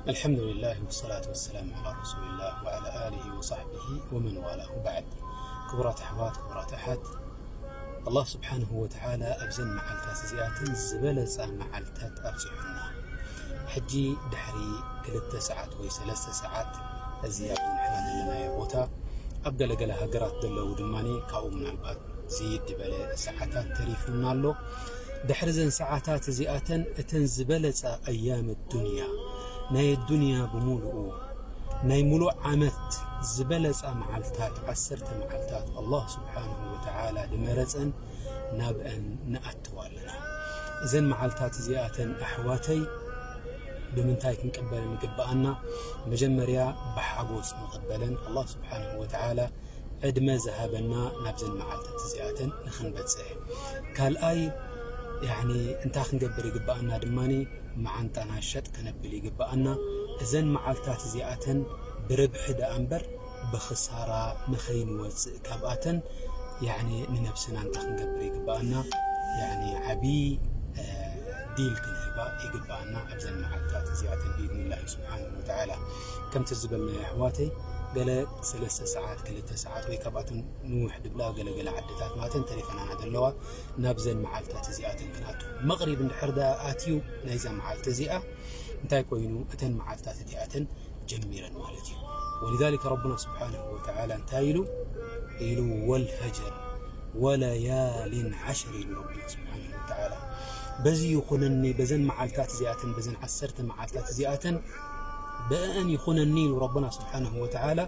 الحمد لله والصلاة والسلام على رسول الله وعلى آله وصحبه ومن والاه وبعد. ክቡራት ኣሕዋት፣ ክቡራት ኣሓት፣ ኣላህ ስብሓንሁ ወተዓላ ኣብዘን መዓልታት እዚኣተን ዝበለፃ መዓልታት ኣብፂሑና። ሕጂ ድሕሪ ክልተ ሰዓት ወይ ሰለስተ ሰዓት እዚ ኣብ ንሕና ዘለናዮ ቦታ፣ ኣብ ገለገለ ሃገራት ዘለዉ ድማ ካብኡ ምናልባት ዝይድ ዝበለ ሰዓታት ተሪፉና ኣሎ። ድሕሪ ዘን ሰዓታት እዚኣተን እተን ዝበለፃ ኣያም ዱንያ፣ ናይ ዱንያ ብምሉኡ፣ ናይ ሙሉእ ዓመት ዝበለፃ መዓልታት፣ ዓሰርተ መዓልታት ኣላህ ስብሓንሁ ወተዓላ ድመረፀን ናብአን ንኣትዋ ኣለና። እዘን መዓልታት እዚኣተን ኣሕዋተይ ብምንታይ ክንቅበለን ይግብኣና? መጀመርያ ብሓጎስ ንቕበለን። ኣላህ ስብሓንሁ ወተዓላ ዕድመ ዝሃበና ናብዘን መዓልታት እዚኣተን ንኽንበፅሕ። ካልኣይ፣ ያዕኒ እንታይ ክንገብር ይግብኣና ድማኒ፣ መዓንጣና ሸጥ ከነብል ይግብኣና። እዘን መዓልታት እዚኣተን ብርብሒ ደኣ እምበር ብኽሳራ ንኸይንወፅእ ካብኣተን፣ ያዕኒ ንነብስና እንታይ ክንገብር ይግብኣና? ያዕኒ ዓብዪ፣ እ፣ ዲል ክንህባ ይግብኣና ኣብዘን መዓልታት እዚኣተን ብኢድኒላሂ ስብሓንሁ ወተዓላ። ከምቲ ዝበልናዮ ኣሕዋተይ፣ ገለ ሰለስተ ሰዓት፣ ክልተ ሰዓት ወይ ካብኣተን ንውሕ ድብላ ገለገለ ዓድታት ማለተን ተሪፈናና ዘለዋ ናብዘን መዓልታት እዚኣተን ክንኣቱ። መቕሪብ እንድሕር ደኣ ኣትዩ ናይዛ መዓልቲ እዚኣ እንታይ ኮይኑ እተን መዓልታት እቲኣተን ጀሚረን ማለት እዩ። ወሊዛሊከ ረቡና ስብሓንሁ ወተዓላ እንታይ ኢሉ? ኢሉ ወልፈጅር ወለያሊን ዓሽር ኢሉ ረቡና ስብሓንሁ ወተዓላ። በዚ ይኹነኒ፣ በዘን መዓልታት እዚኣተን፣ በዘን ዓሰርተ መዓልታት እዚኣተን ብእአን ይኹነኒ ኢሉ ረቡና ስብሓንሁ ወተዓላ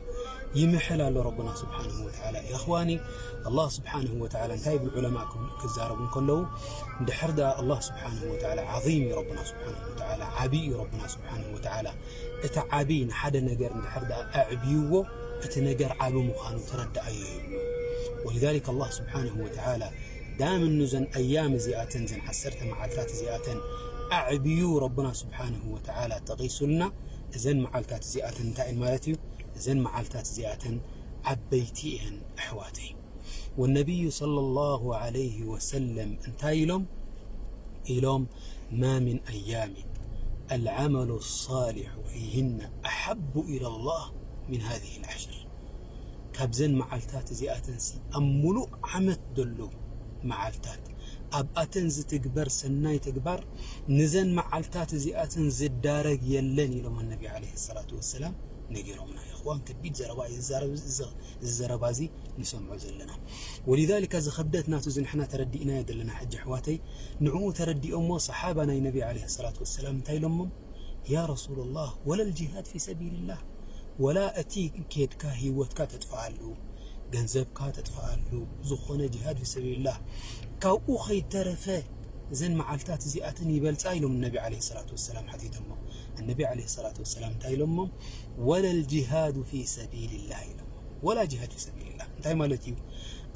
ይምሕል ኣሎ። ረቡና ስብሓንሁ ወተዓላ፣ የኽዋኒ፣ ኣላህ ስብሓንሁ ወተዓላ እንታይ ይብል ዑለማ ክብ-፣ ክዛረቡ እንከለዉ፣ እንድሕር ደኣ ኣላህ ስብሓንሁ ወተዓላ ዓዚም እዩ፣ ረቡና ስብሓንሁ ወተዓላ ዓብዪ እዩ፣ ረቡና ስብሓንሁ ወተዓላ እቲ ዓቢ ንሓደ ነገር እንድሕር ደኣ ኣዕብይዎ፣ እቲ ነገር ዓቢ ምዃኑ ተረድኣዮ ይብሉ። ወሊዛሊክ ኣላህ ስብሓንሁ ወተዓላ ዳምን ንዘን ኣያም እዚኣተን፣ ዘን ዓሰርተ መዓልታት እዚኣተን ኣዕብዩ ረቡና ስብሓንሁ ወተዓላ ጠቒሱልና። እዘን መዓልታት እዚኣተን እንታይ እየን ማለት እዩ? እዘን መዓልታት እዚኣተን ዓበይቲ እየን ኣሕዋተይ። ወነቢዩ ሰለላሁ ዐለይሂ ወሰለም እንታይ ኢሎም? ኢሎም፣ ما من أيام العمل الصالح فيهن أحب إلى الله من هذه العشر። ካብዘን መዓልታት እዚኣተንሲ ኣብ ሙሉእ ዓመት ዘሎ መዓልታት ኣብኣተን ዝትግበር ሰናይ ተግባር ንዘን መዓልታት እዚኣተን ዝዳረግ የለን ኢሎም ነቢ ዓለይሂ ሰላቱ ወሰላም ነጊሮምና። ይኽዋን ከቢድ ዘረባ እዩ ዝዛረብ እዚ፣ እዚ ዘረባ እዚ ንሰምዖ ዘለና። ወሊዛሊካ እዚ ኽብደት ናቱ እዚ ንሕና ተረዲእናዮ ዘለና ሕጂ ኣሕዋተይ፣ ንዕኡ ተረዲኦሞ ሰሓባ ናይ ነቢ ዓለይሂ ሰላቱ ወሰላም እንታይ ኢሎሞም? ያ ረሱለላህ፣ ወለል ጂሃድ ፊ ሰቢልላህ፣ ወላ እቲ ኬድካ ህይወትካ ተጥፍኣሉ፣ ገንዘብካ ተጥፍኣሉ፣ ዝኾነ ጂሃድ ፊ ሰቢልላህ፣ ካብኡ ኸይተረፈ እዘን መዓልታት እዚኣተን ይበልፃ ኢሎም ነቢ ዓለይሂ ሰላቱ ወሰላም ሓቲቶሞ። ነቢ ዓለይሂ ሰላቱ ወሰላም እንታይ ኢሎሞም? ወለል ጂሃዱ ፊ ሰቢልላህ ኢሎም። ወላ ጂሃድ ፊ ሰቢልላህ እንታይ ማለት እዩ?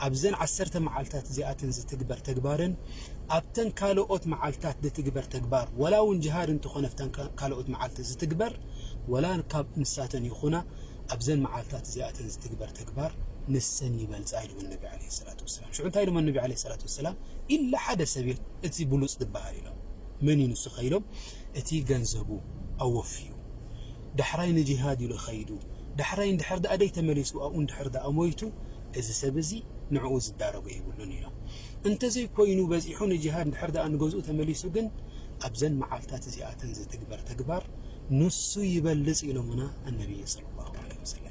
ኣብዘን ዓሰርተ መዓልታት እዚኣተን ዝትግበር ተግባርን ኣብተን ካልኦት መዓልታት ዝትግበር ተግባር፣ ወላ እውን ጅሃድ እንተኾነ ኣብተን ካ-፣ ካልኦት መዓልቲ ዝትግበር፣ ወላ ካብ ንሳተን ይኹና ኣብዘን መዓልታት እዚኣተን ዝትግበር ተግባር ንሰን ይበልፃ ኢሎም ነቢ ዓለይሂ ሰላቱ ወሰላም። ሽዑ እንታይ ኢሎም ነቢ ዓለይሂ ሰላቱ ወሰላም? ኢላ ሓደ ሰቢል እቲ ብሉፅ ዝበሃል ኢሎም። መን እዩ ንሱ ኸኢሎም? እቲ ገንዘቡ ኣወፍዩ፣ ዳሕራይ ንጂሃድ ኢሉ ኸይዱ፣ ዳሕራይ እንድሕር ደኣ ደይ ተመሊሱ፣ ኣብኡ እንድሕር ደኣ ሞይቱ፣ እዚ ሰብ እዚ ንዕኡ ዝዳረጎ የብሉን ኢሎም። እንተዘይኮይኑ በዚሑ ንጂሃድ እንድሕር ደኣ ንገዝኡ ተመሊሱ ግን፣ ኣብዘን መዓልታት እዚኣተን ዝትግበር ተግባር ንሱ ይበልጽ ኢሎምና ኣነቢይ ሰለላሁ ዐለይሂ ወሰለም።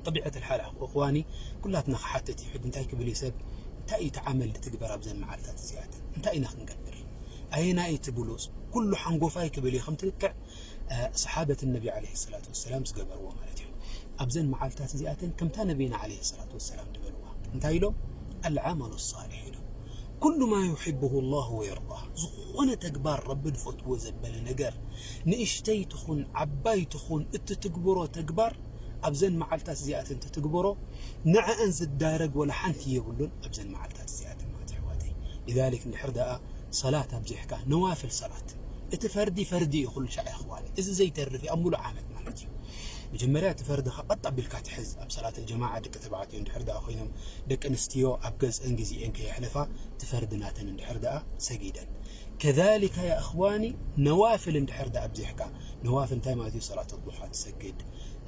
ጠቢዐት ኣልሓል እኽዋኒ፣ ኩላትና ክሓትት እዩ። ሕጂ እንታይ ክብል እዩ ሰብ? እንታይ እዩ እቲ ዓመል ዝትግበር ኣብዘን መዓልታት እዚኣተን? እንታይ ኢና ክንገብር? ኣየናይ እቲ ብሉጽ? ኩሉ ሓንጎፋይ ክብል እዩ። ከምቲ ልክዕ፣ እ፣ ሰሓበት ነቢ ዓለይሂ ሰላቱ ወሰላም ዝገበርዎ ማለት እዩ። ኣብዘን መዓልታት እዚኣተን ከምታ ነቢና ዓለይሂ ሰላቱ ወሰላም ዝበልዋ እንታይ ኢሎም? ኣልዓመሉ ሳሊሕ ኢሎም። ኩሉ ማ ዩሕብሁ ላሁ ወየርዳህ፣ ዝኾነ ተግባር ረቢ ዝፈትዎ ዘበለ ነገር፣ ንእሽተይ ትኹን ዓባይ ትኹን፣ እትትግብሮ ተግባር ኣብዘን መዓልታት እዚኣተን ትትግብሮ፣ ንዐአን ዝዳረግ ወላ ሓንቲ የብሉን ኣብዘን መዓልታት እዚኣተን ማለት ኣሕዋተይ። ሊዛሊክ እንድሕር ደኣ ሰላት ኣብዚሕካ፣ ነዋፍል ሰላት፣ እቲ ፈርዲ ፈርዲ እዩ ኩሉ ሻዕ የኽዋለ፣ እዚ ዘይተርፍ እዩ ኣብ ሙሉእ ዓመት ማለት እዩ። መጀመርያ እቲ ፈርድኻ ቀጥ ኣቢልካ ትሕዝ፣ ኣብ ሰላት ኣልጀማዓ ደቂ ተባዕትዮ እንድሕር ደኣ ኮይኖም፣ ደቂ ኣንስትዮ ኣብ ገዝአን ግዜአን ከየሕለፋ እቲ ፈርዲ ናተን እንድሕር ደኣ ሰጊደን። ከዛሊካ ያ እኽዋኒ ነዋፍል እንድሕር ደኣ ኣብዚሕካ፣ ነዋፍል እንታይ ማለት እዩ? ሰላት ኣዱሓ ትሰግድ፣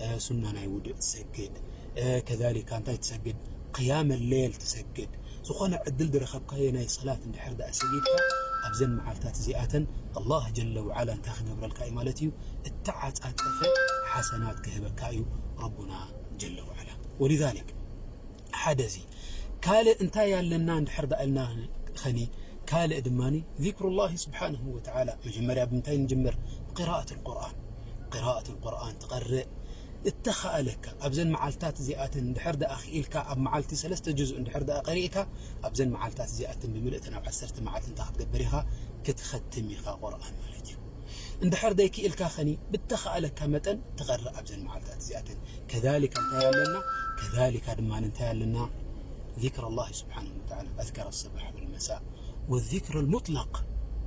እ፣ ሱና ናይ ውዱእ ትሰግድ፣ እ፣ ከዛሊካ እንታይ ትሰግድ? ቅያመ ሌል ትሰግድ። ዝኾነ ዕድል ዝረኸብካዮ ናይ ሰላት እንድሕር ደኣ ሰጊድካ ኣብዘን መዓልታት እዚኣተን ኣላህ ጀለ ወዓላ እንታይ ክገብረልካ እዩ ማለት እዩ? እተዓጻጸፈ ሓሰናት ክህበካ እዩ ረቡና ጀለ ወዓላ። ወሊዛሊክ ሓደ እዚ ካልእ እንታይ ኣለና እንድሕር ደኣ ኢልና ኸኒ፣ ካልእ ድማኒ ዚክሩላሂ ስብሓንሁ ወተዓላ። መጀመርያ ብምንታይ ንጅምር? ብቅራኣት ልቁርኣን። ቅራኣት ልቁርኣን ትቐርእ እተኸኣለካ ኣብዘን መዓልታት እዚኣተን እንድሕር ደኣ ክኢልካ ኣብ መዓልቲ ሰለስተ ጁዝ እንድሕር ደኣ ቀሪእካ ኣብዘን መዓልታት እዚኣተን ብምልእተን ኣብ ዓሰርተ መዓልቲ እንታይ ክትገብር ኢኻ? ክትኸትም ኢኻ ቁርኣን ማለት እዩ። እንድሕር ደይክኢልካ ኸኒ ብተኸኣለካ መጠን ትቐርእ ኣብዘን መዓልታት እዚኣተን። ከዛሊካ እንታይ ኣለና? ከዛሊካ ድማ እንታይ ኣለና? ዚክር ኣላህ ስብሓንሁ ወተዓላ፣ ኣዝካር ኣሰባሕ ወልመሳእ ወዚክር ልሙጥለቅ።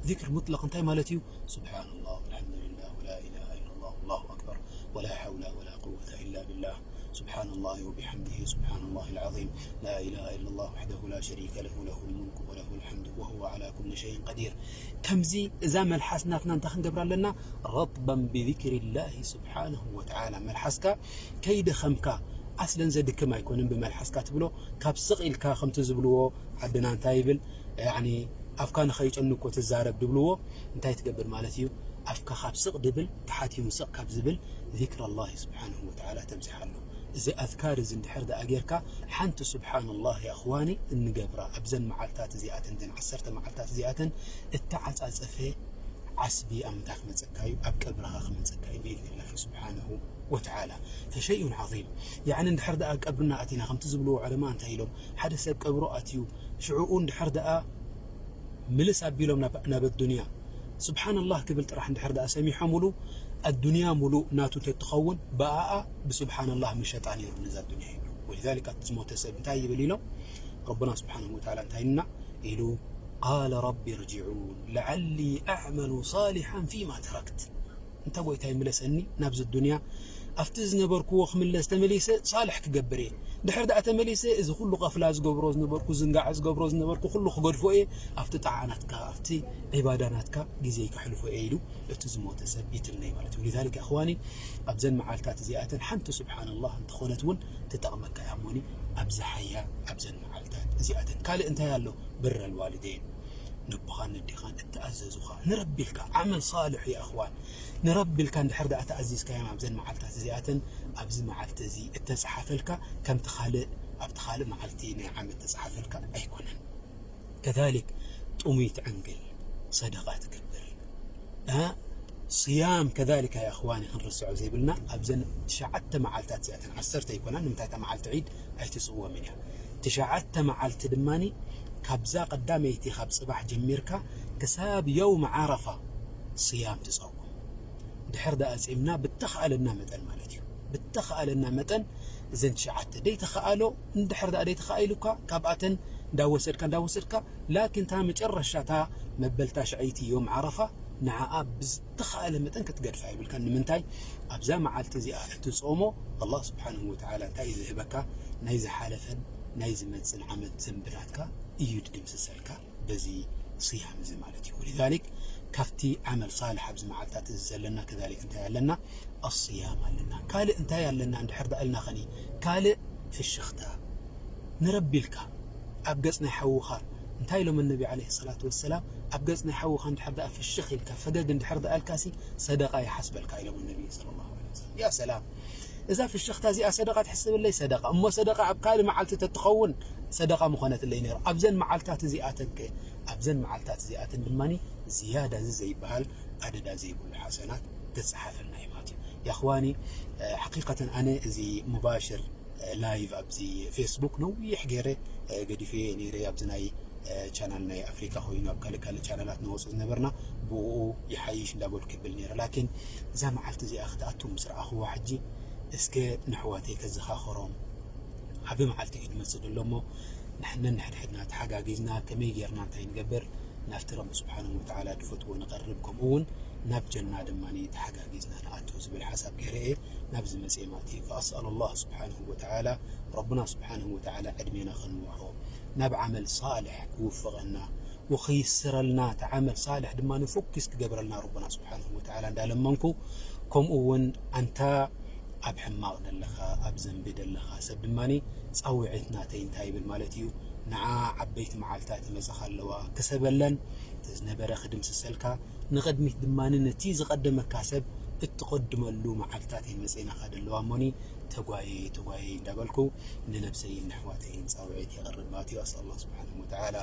ዚክር ሙጥለቅ እንታይ ማለት እዩ? ስብሓንላህ ወልሓምዱሊላህ ወላ ኢላሃ ኢላላህ ወላሁ ኣክበር ወላ ሓውላ ወላ ቁወተ ኢላ ቢላህ። سبحان الله وبحمده، سبحان الله العظيم، لا إله إلا الله وحده لا شريك له، له الملك وله الحمد وهو على كل شيء قدير። ከምዚ እዛ መልሓስ ናትና እንታይ ክንገብራ ኣለና? ረጥበን ብዚክሪላሂ ስብሓንሁ ወተዓላ። መልሓስካ ከይደኸምካ፣ ኣስለን ዘድክም ኣይኮንን ብመልሓስካ ትብሎ፣ ካብ ስቕ ኢልካ ከምቲ ዝብልዎ ዓድና እንታይ ይብል፣ ያዕኒ ኣፍካ ንኸይጨኑ እኮ ትዛረብ ድብልዎ፣ እንታይ ትገብር ማለት እዩ? ኣፍካ ካብ ስቕ ድብል፣ ተሓቲሙ ስቕ ካብ ዝብል፣ ዚክር ኣላህ ስብሓንሁ ወተዓላ ተብዝሓሉ። እዚ ኣዝካር እዚ እንድሕር ደኣ ጌርካ፣ ሓንቲ ስብሓንላህ ያ እኽዋኒ እንገብራ፣ ኣብዘን መዓልታት እዚኣተን፣ እዘን ዓሰርተ መዓልታት እዚኣተን፣ እተዓጻጸፈ ዓስቢ ኣብ ምንታይ ክመጸካ እዩ? ኣብ ቀብርኻ ክመጸካ እዩ፣ ብኢዝኒላህ ስብሓንሁ ወተዓላ። ፈሸይኡን ዓዚም። ያዕኒ እንድሕር ደኣ ቀብርና ኣቲና፣ ከምቲ ዝብልዎ ዑለማ እንታይ ኢሎም? ሓደ ሰብ ቀብሩ ኣትዩ፣ ሽዑኡ እንድሕር ደኣ ምልስ ኣቢሎም ናብ፣ ናብ ኣዱንያ፣ ስብሓንላህ ክብል ጥራሕ እንድሕር ደኣ ሰሚሖምሉ፣ ኣዱንያ ሙሉእ ናቱ እንተትኸውን፣ ብኣኣ ብስብሓንላህ ምሸጣ ነይሩ ነዛ ኣዱንያ ይብሉ። ወሊዛሊክ፣ ኣቲ ዝሞተ ሰብ እንታይ ይብል ኢሎም? ረቡና ስብሓንሁ ወተዓላ እንታይ ኢልና ኢሉ? ቃለ ረቢ ርጅዑን ለዓሊ ኣዕመሉ ሳሊሓን ፊማ ተረክት። እንተ ጎይታይ ምለሰኒ ናብዚ ዱንያ፣ ኣብቲ ዝነበርኩዎ ክምለስ፣ ተመሊሰ ሳልሕ ክገብር እየ። ድሕር ደኣ ተመሊሰ፣ እዚ ኩሉ ቀፍላ ዝገብሮ ዝነበርኩ፣ ዝንጋዕ ዝገብሮ ዝነበርኩ ኩሉ ክገድፎ እየ። ኣብቲ ጣዓ ናትካ፣ ኣብቲ ዒባዳ ናትካ ግዜይ ከሕልፎ እየ ኢሉ እቲ ዝሞተ ሰብ ይትምነይ ማለት እዩ። ሊዛሊክ ኣኽዋኒ፣ ኣብዘን መዓልታት እዚኣተን ሓንቲ ስብሓንላህ እንተኾነት እውን ትጠቕመካ እያ እሞኒ፣ ኣብዚ ሓያ፣ ኣብዘን መዓልታት እዚኣተን። ካልእ እንታይ ኣሎ? ብረል ዋልዴን፣ ነቦኻን ነዴኻን እተኣዘዙኻ፣ ንረቢ ኢልካ ዓመል ሳልሕ፣ ያ እኽዋን፣ ንረቢ ኢልካ እንድሕር ደኣ ተኣዚዝካዮም ኣብዘን መዓልታት እዚኣተን፣ ኣብዚ መዓልቲ እዚ እተጸሓፈልካ ከምቲ ካልእ ኣብቲ ካልእ መዓልቲ ናይ ዓመት ተጸሓፈልካ ኣይኮነን። ከዛሊክ ጥሙይ ትዕንግል፣ ሰደቃ ትገብር፣ እ፣ ስያም ከዛሊካ ያ እኽዋኒ ክንርስዖ ዘይብልና፣ ኣብዘን ትሽዓተ መዓልታት እዚኣተን፣ ዓሰርተ ኣይኮናን፣ ንምንታይ እታ መዓልቲ ዒድ ኣይትጽወምን እያ። ትሽዓተ መዓልቲ ድማኒ ካብዛ ቀዳመይቲ ካብ ጽባሕ ጀሚርካ ክሳብ የውም ዓረፋ ስያም ትጸውም። ድሕር ደኣ ጺምና ብተኻእለና መጠን ማለት እዩ። ብተኻእለና መጠን እዘን ትሽዓተ ደይተኻእሎ፣ እንድሕር ደኣ ደይተኻኢሉካ ካብኣተን እንዳወሰድካ፣ እንዳወሰድካ፣ ላኪን እታ መጨረሻ እታ መበል ታሽዐይቲ ዮም ዓረፋ ንዓኣ ብዝተኻእለ መጠን ክትገድፋ የብልካን። ንምንታይ? ኣብዛ መዓልቲ እዚኣ እትጾሞ ኣላህ ስብሓንሁ ወተዓላ እንታይ እዩ ዝህበካ? ናይ ዝሓለፈን ናይ ዝመጽን ዓመት ዘንብናትካ እዩ ድድምስሰልካ በዚ ስያም እዚ ማለት እዩ። ወሊዛሊክ ካብቲ ዓመል ሳልሕ ኣብዚ መዓልታት እዚ ዘለና ከዛሊክ እንታይ ኣለና? ኣስያም ኣለና። ካልእ እንታይ ኣለና እንድሕር ደኣ ኢልና ኸኒ? ካልእ ፍሽኽታ ንረቢ ኢልካ ኣብ ገጽ ናይ ሓውኻ፣ እንታይ ኢሎም ነቢ ዓለይሂ ሰላቱ ወሰላም? ኣብ ገጽ ናይ ሓውኻ እንድሕር ደኣ ፍሽኽ ኢልካ፣ ፈገግ እንድሕር ደኣ ኢልካሲ፣ ሰደቃ ይሓስበልካ ኢሎም ነቢ ሰለላሁ ዐለይሂ ወሰለም። ያ ሰላም! እዛ ፍሽኽታ እዚኣ ሰደቃ ትሕስብለይ? ሰደቃ። እሞ ሰደቃ ኣብ ካልእ መዓልቲ ተትኸውን፣ ሰደቃ ምኾነትለይ ነይሩ። ኣብዘን መዓልታት እዚኣተን ከ፣ ኣብዘን መዓልታት እዚኣተን ድማኒ ዝያዳ እዚ ዘይበሃል ኣደዳ ዘይብሉ ሓሰናት ተጽሓፈልና እዩ ማለት እዩ። ያ እኽዋኒ፣ እ፣ ሓቂቀተን ኣነ እዚ ሙባሽር፣ እ፣ ላይቭ ኣብዚ ፌስቡክ ነዊሕ ገይረ፣ እ፣ ገዲፈ ነይረ። ኣብዚ ናይ፣ እ፣ ቻናል ናይ ኣፍሪካ ኮይኑ ኣብ ካልእ ካልእ ቻናላት ንወፁ ዝነበርና ብኡ ይሓይሽ እንዳበልኩ ይብል ነይረ። ላኪን እዛ መዓልቲ እዚኣ ክትኣቱ ምስ ረኣኽዋ ሕጂ እስከ ንሕዋተይ ከዘኻኸሮም። ዓቢ መዓልቲ እዩ ዝመጽእ ዘሎ እሞ ንሕና ንሕድሕድና ተሓጋጊዝና ከመይ ጌርና እንታይ ንገብር ናብቲ ረቢ ስብሓንሁ ወተዓላ ድፈትዎ ንቐርብ፣ ከምኡ እውን ናብ ጀና ድማ ተሓጋጊዝና ንኣቱ ዝብል ሓሳብ ገይረ እየ ናብዚ መጽየ ማለት እዩ። ፈኣስኣሉ ላህ ስብሓንሁ ወተዓላ፣ ረብና ስብሓንሁ ወተዓላ ዕድሜና ከንውሖ ናብ ዓመል ሳልሕ ክውፍቐና ወኸይስረልና፣ እቲ ዓመል ሳልሕ ድማ ንፎኪስ ክገብረልና ረቡና ስብሓንሁ ወተዓላ እንዳለመንኩ፣ ከምኡ እውን ኣንታ ኣብ ሕማቕ ደለኻ፣ ኣብ ዘንቢ ደለኻ ሰብ ድማ ጻውዒት ናተይ እንታይ ይብል ማለት እዩ? ንዓ ዓበይቲ መዓልታት ይመጻኻ ኣለዋ፣ ክሰበለን፣ እቲ ዝነበረ ክድምስሰልካ፣ ንቕድሚት ድማ ነቲ ዝቐደመካ ሰብ እትቐድመሉ መዓልታት እየን መጺኤናኻ ዘለዋ እሞኒ፣ ተጓየ ተጓየ እንዳበልኩ ንነብሰይን ንኣሕዋተይን ጻውዒት የቕርብ ማለት እዩ። ኣስኣል ኣላህ ስብሓንሁ ወተዓላ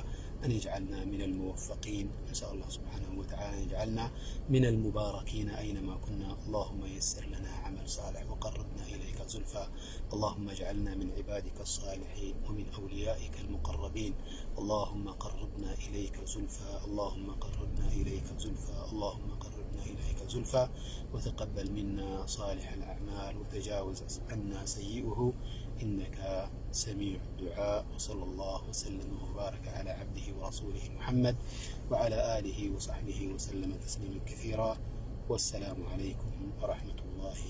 أن يجعلنا من الموفقين. نسأل الله سبحانه وتعالى أن يجعلنا من المباركين أينما كنا. اللهم يسر لنا عمل صالح وقربنا إليك زلفى. اللهم اجعلنا من عبادك الصالحين ومن أوليائك المقربين. اللهم قربنا إليك زلفى. اللهم قربنا إليك زلفى. اللهم قربنا إليك زلفى. وتقبل منا صالح الأعمال وتجاوز عنا سيئه إنك سميع الدعاء. وصلى الله وسلم وبارك على عبده ورسوله محمد وعلى آله وصحبه وسلم تسليما كثيرا. والسلام عليكم ورحمة الله